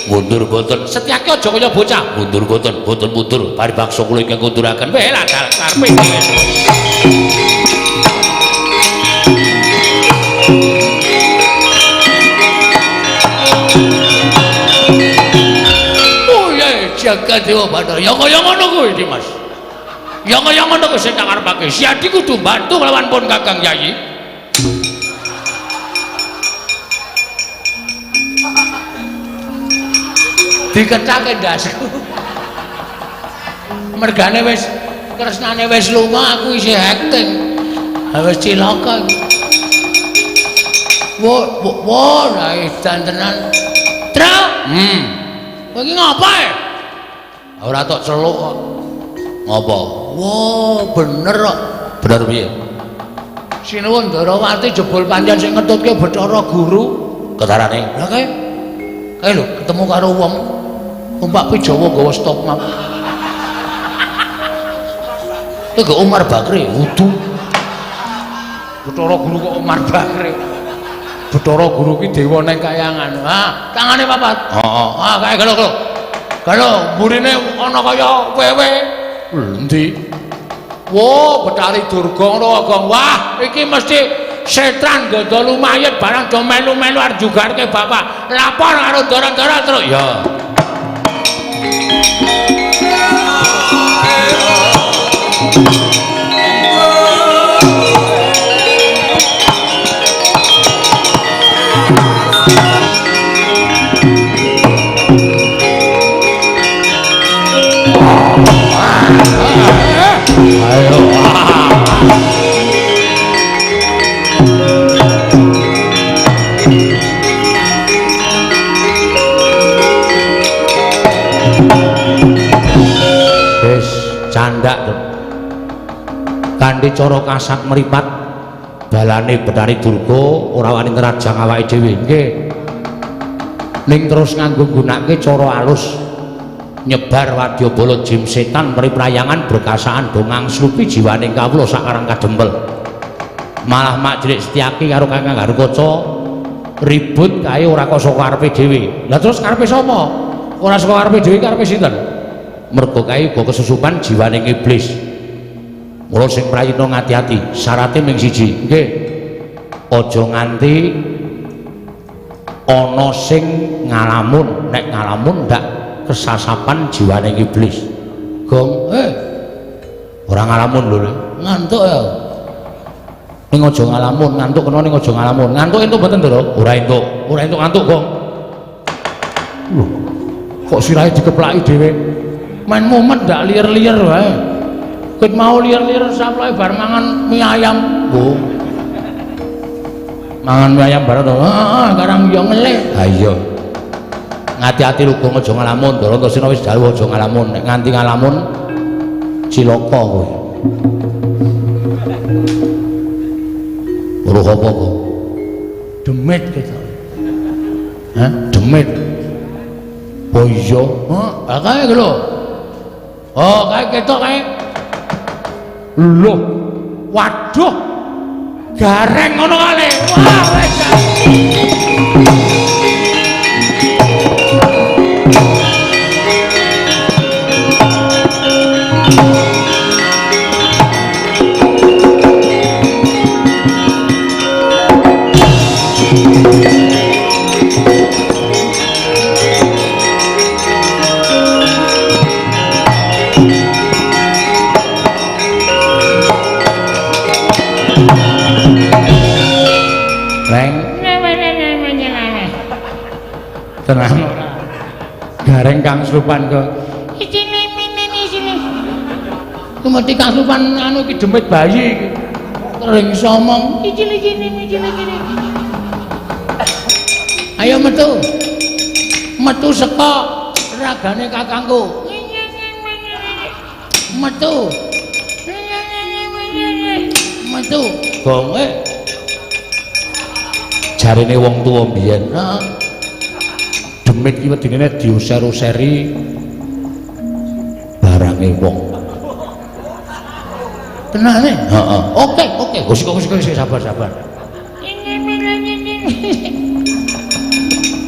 Mundur boten. Setyaki aja kaya bocah. Mundur boten, boten mundur. Paribaksa kula ingkang kunduraken. Weh lah karepe dhewe. Oh ya, jaga dewa Bathara. Ya kaya ngono kuwi, Dimas. Ya kaya ngono kuwi sing tak karepake. Siadi kudu bantu lawan pun Kakang Yayi. Dikecake ndasku. Mergane wis kresnane wis lunga, aku isih acting. Ha wis cilaka iki. Wo wo lah edan tenan. Tru. Kowe iki ngapa e? Ora tok celuk kok. Ngopo? Wo, bener kok. Bener piye? Sinuwun Ndarawati jebul pancen sing ngetutke Bathara Guru. Ketarane. Lah kae. Kae lho ketemu karo wong numpak Pijawa nggawa stop map. Iku Umar Bakri wudu. Bathara Guru kok Umar Bakri. Bathara Guru ki dewa nang kayangan. Ha, tangane papat. Heeh. Ah, kae gelo gelo. Gelo mburine ana kaya wewe. Endi? Wo, Bathari Durga ngono kok. Wah, iki mesti setan ganda lumayet barang do melu-melu arep jugarke bapak. Lapor karo ndara-ndara terus. Ya. Ayo. Wis candak to. Kanthi cara kasat mripat balane Bathari Durga ora wani nrajang awake dhewe. Nggih. Ning terus nganggo nggunakake cara alus nyebar wadyabala jim setan priprayangan berkasaan dongang slupi jiwaning kawula sakarang kadempel. Malah mak cilik Setyaki karo Kakang Garukaca ribut kae ora kok saka karepe dhewe. Lah terus karepe sapa? Ora saka karepe dhewe karepe sinten? Mergo kae uga kesusupan jiwaning iblis. Mula sing prayitna ngati-ati, syarate ming siji. Nggih. Aja nganti ana sing ngalamun, nek ngalamun ndak kesasapan jiwaning iblis. Gong, ora ngalamun lho. Ngantuk ya. Ning aja ngalamun, ngantuk kena ning aja ngalamun. Ngantuk entuk mboten, Ndara? Ora entuk. Ora entuk ngantuk, Gong. Lho, kok sirahe dikeplaki dhewe? Main mumet ndak liar-liar wae. Ket mau liar-liar saploe bar mangan mie ayam. Oh. Mangan mie ayam bareng to. Heeh, karang yo ngelih. Ha iya. Ngati-ati lho Gong, aja ngalamun. Ndara Antasena wis dawuh aja ngalamun. Nek nganti ngalamun cilaka kowe. Weruh apa kok? Demit gitu. Hah? Demit. Oh iya. Heeh, kae lho. Oh, kae ketok kae. Loh. Waduh. Gareng ngono kale. Wah, wis. Reng. Tenang ora. Gareng Kang Slupan kok. Ku mesti Kang Slupan anu iki demit bayi iki. Ring iso omong. Ayo metu. Metu saka ragane kakangku. Metu. Metu. Gonge. Jarene wong tuwa mbiyen. Heeh. Demit iki wedine diuser-useri barange wong. Tenane? Heeh. Oke, oke. Wis kok sabar-sabar.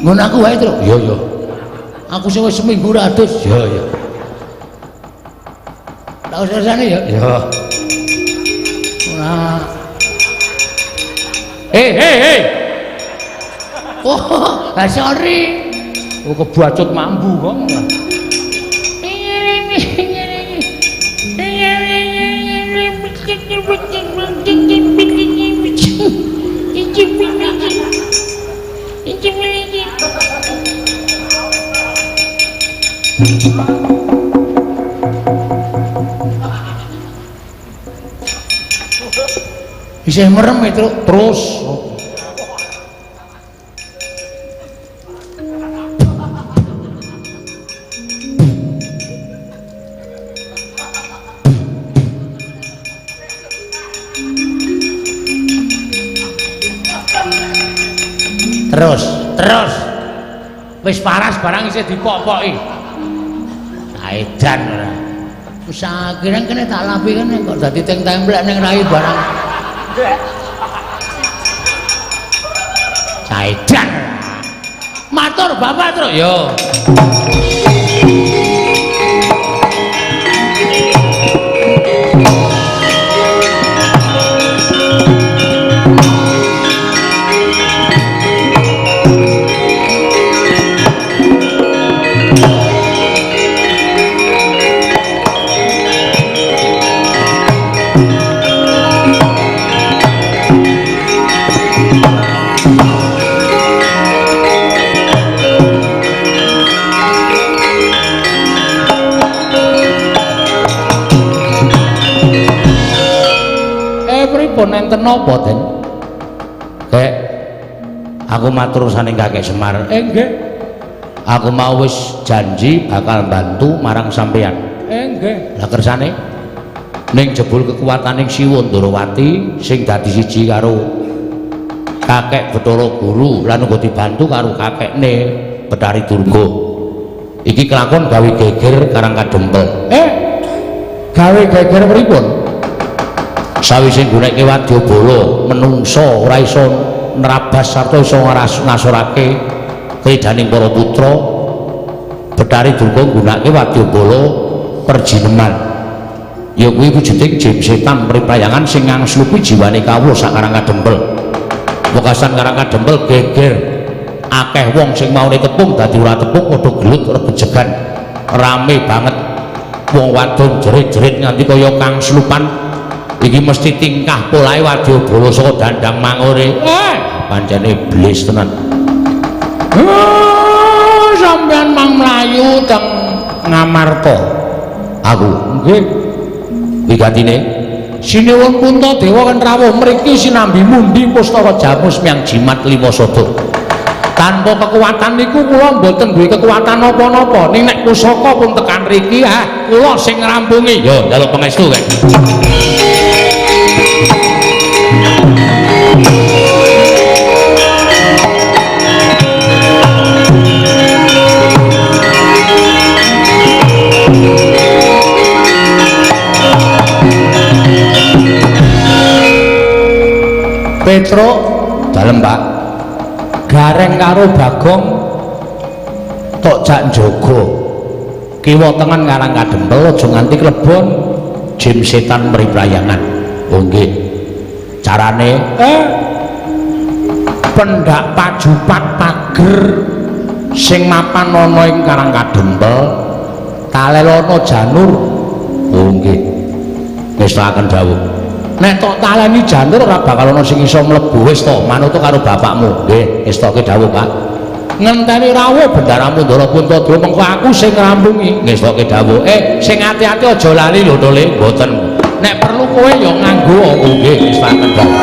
Ngono aku wae, Truk. Iya, iya. Aku sing wis seminggu ra adus. Iya, iya. Tak usah-usahane ya. Iya. Ora. Hei. Oh, sorry. Oh, kebacut mambu kok. Isih merem itu terus. Terus wis paras barang isih dipok-poki. Saedan ora. Wis akhire kene tak lapi kene kok dadi teng templek ning rai barang. Saedan. Matur Bapak, Truk. Yo. Pripun enten napa, Den? Kek, aku matur saning Kakek Semar. Nggih. Aku mau wis janji bakal bantu marang sampeyan. Nggih. Lah kersane ning jebul kekuataning Siwa Ndorowati sing dadi siji karo Kakek Bathara Guru lan uga dibantu karo kakekne Bathari Durga. Iki kelakon gawe geger Karang Kadempel. Gawe geger pripun? Sawise nggunakake wadyabala menungsa ora iso nerabas sarta iso ngasorake kridaning para putra, Bathari Durga nggunakake wadyabala perjineman. Ya kuwi wujuding jim setan priprayangan sing ngangslupi jiwane kawula sak Karang Kadempel. Wekasan Karang Kadempel geger, akeh wong sing maune tepung dadi ora tepung, padha gelut rebejegan, rame banget. Wong wadon jerit-jerit nganti kaya Kang Slupan. Iki mesti tingkah polahe wadyabala saka dandang mangure. Pancene iblis tenan. Sampeyan mang mlayu teng Ngamarta. Aku nggih. Wigatine Sinuwun Puntadewa kan rawuh mriki sinambi mundi pustaka jamus miang jimat lima sada. Tanpa kekuatan niku kula mboten duwe kekuatan napa-napa. Ning nek pusaka pun tekan riki, kula sing ngrampungi. Yo njaluk pangestu kek. Petruk dalem, Pak. Gareng karo Bagong tok jak njaga. Kiwa tengen Karang Kadempel aja nganti klebon jim setan mriprayangan. Oh nggih. Carane pendak pajupat pager sing mapan ana ing Karang Kadempel talelono janur. Oh nggih. Ngestakaken dawuh. Nek tok taleni janur ora bakal ana sing iso mlebu. Wis to, manut karo bapakmu. Nggih, estoke dawuh, Pak. Ngenteni rawuh bendaramu Ndara Puntadewa, mengko aku sing ngrampungi. Nggih, estoke dawuh. Sing ati-ati aja lali lho, Tole. Mboten. Nek perlu kowe ya nganggo. Oh, nggih, estoke dawuh.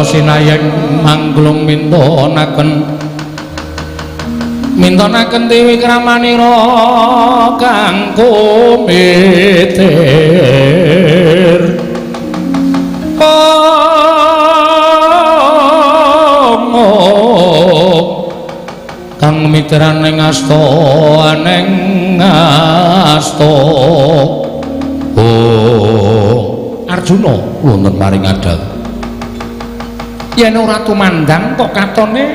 Sinayeng mangglung mintonaken mintonaken dewi kramanira kang kumitir. Kang mitran ing asta aneng asta. Oh, Arjuna wonten maring adhawuh. Yen ora tumandang kok katone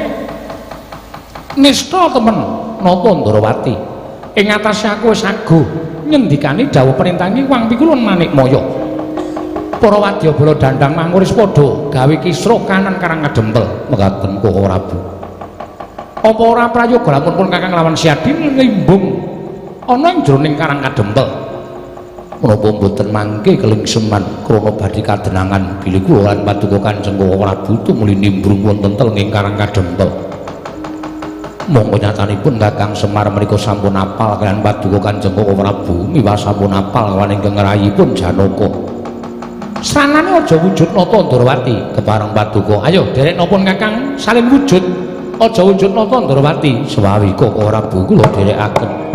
nista temen Nata Ndrawati. Ing atase aku wis aguh ngendikani dawuh perintahe Wang Pikulun Manikmaya. Para wadyabala dandang mangur wis padha gawe kisruh kanan Karang Kadempel. Mekaten Koko Prabu. Apa ora prayoga lamun pun Kakang lawan Siadi nglimbung ana ing jroning Karang Kadempel? Menapa mboten mangke kelingseman krana badhe kadenangan bilih kula lan paduka Kanjeng Koko Prabu tumuli nimbrung wonten telenging Karang Kadempel. Monggo nyatanipun Kakang Semar menika sampun apal kaliyan paduka Kanjeng Koko Prabu, miwah sampun apal kaliyan ingkang rayipun Janaka. Sranane aja wujud Nata Ndrawati kepareng paduka. Ayo derek napa Kakang salin wujud. Aja wujud Nata Ndrawati. Sewawi Koko Prabu kula derekaken.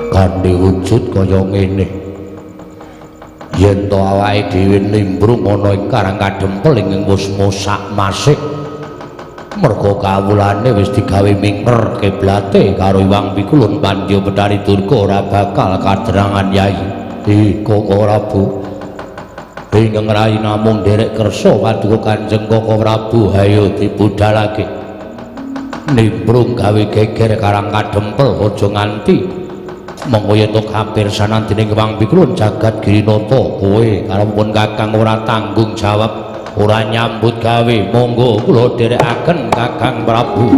Kandhe wujud kaya ngene. Yen to awake dhewe nimbrung ana ing Karang Kadempel ing wis mosak masik, merga kawulane wis digawe mingker kiblate karo Hyang Pikulun Pandya Bethari Durga ora bakal kadrangan Yai. Koko Prabu ingkang rayi namung nderek kersa paduka Kanjeng Koko Prabu, hayo dibudalake nimbrung gawe geger Karang Kadempel aja nganti monggo yen to kapirsanan dening Hyang Pikulun jagat Girinata kowe karo pun Kakang ora tanggung jawab ora nyambut gawe, monggo kula dherekaken Kakang Prabu.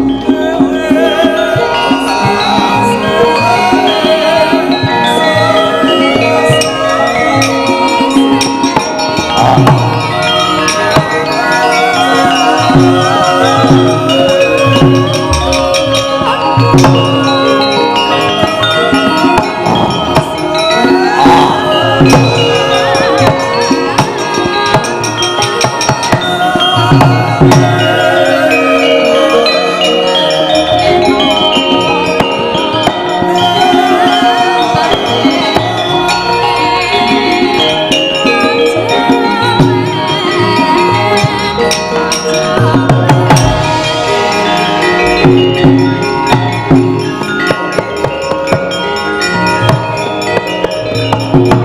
Thank you.